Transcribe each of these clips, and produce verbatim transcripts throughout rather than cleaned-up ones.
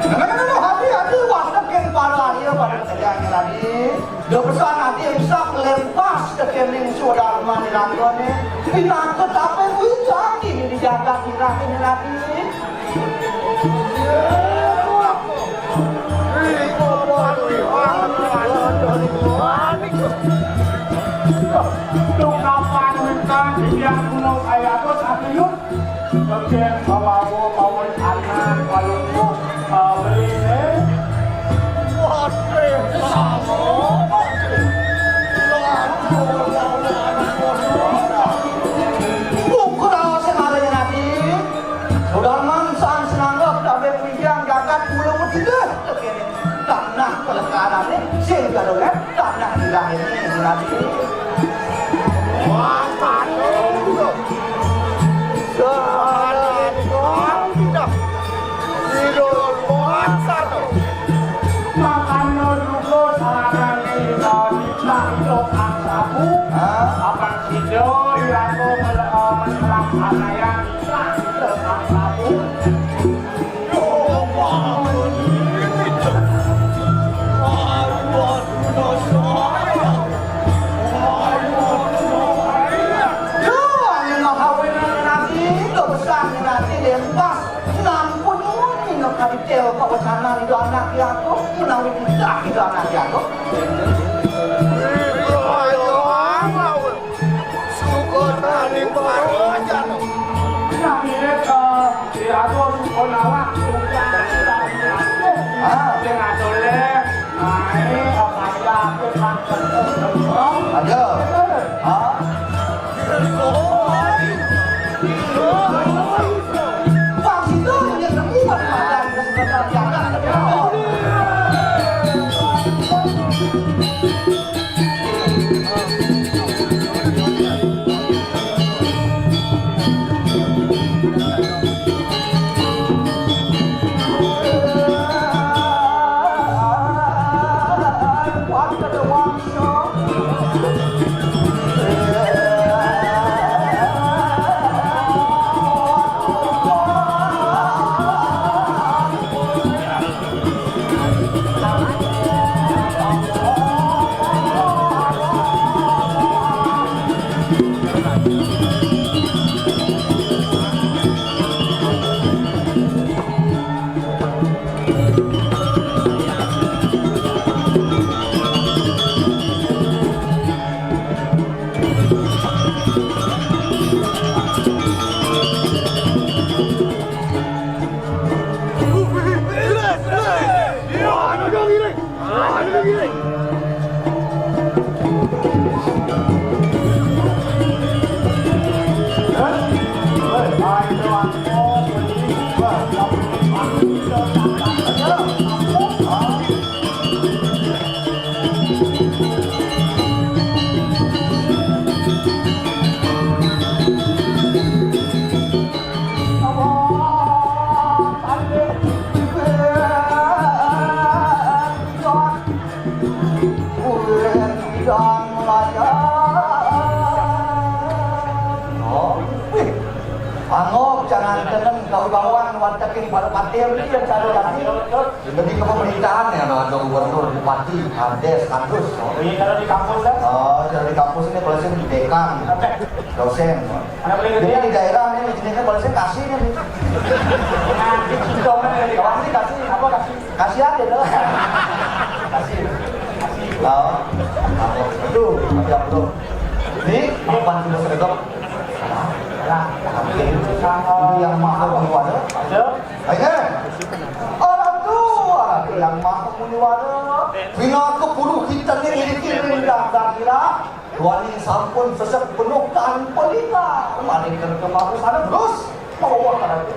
Nah, nah, nah, nah, hati-hati, wah, tekén para ayu, para tedang tadi. Udah pesan hati rusak, lempas tekén ning Sudarman di langgone. Pinakut apa yang ucap ini di jagat hirang ini tadi. Tung kapan minta biar kuno kaya bos aku yuk. Bagian bawa bawa anak kalau mau beli eh. Waduh, sama. Pukul sing arane ati. Sudarman sang sinanggep kabeh pinggiran jagat kula mutiga. Tanah pelekanane sing kadone tanah di lahirne ati. Wah, patuh. Salah. Tidak. Tidak. Makanya juga sarana kita bisa itu angsaku. Hah? Apa Ijo irato mele-, eh, menyerang anayan Sang Prabu. Yo, bangun. Aduh, aduh, dosa. Itu anak Yakob, menawi tidak itu anak Yakob. Suka tani baru aja. Nah, mirip, eh, Diago suka nawak, suka. Ah. Sing adolé, naik, apa ya, apa, ada. Ah. Oh, wih. Angop, jangan tenang, kau bawang, warteg ini pada patir ni, yang satu lagi. Lebih ke pemerintahan ya, ada gubernur, bupati, kades, kandus. Oh. Iya, kalau di kampus kan? Oh, kalau di kampus ini polisi dekan, dosen. Anak paling gede. Jadi di daerah ini jenisnya polisi kasih nih. Nah, di Cintong kan ada di kampus. Kasih, kasih, apa kasih? Kasih aja dong. Kasih. Kasih. Oh. Aduh, tapi apa tuh? Ini empat kilo sendok. Nah, ini yang mahal di warung. Ayo. Orang tua, orang tua yang masuk muniwana. Pinaka puluh kita ni miliki rindah dan gila. Tuani sampun sesek penuh tanpa lila. Mari ke kemari sana terus. Bawa karaja.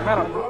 Merah.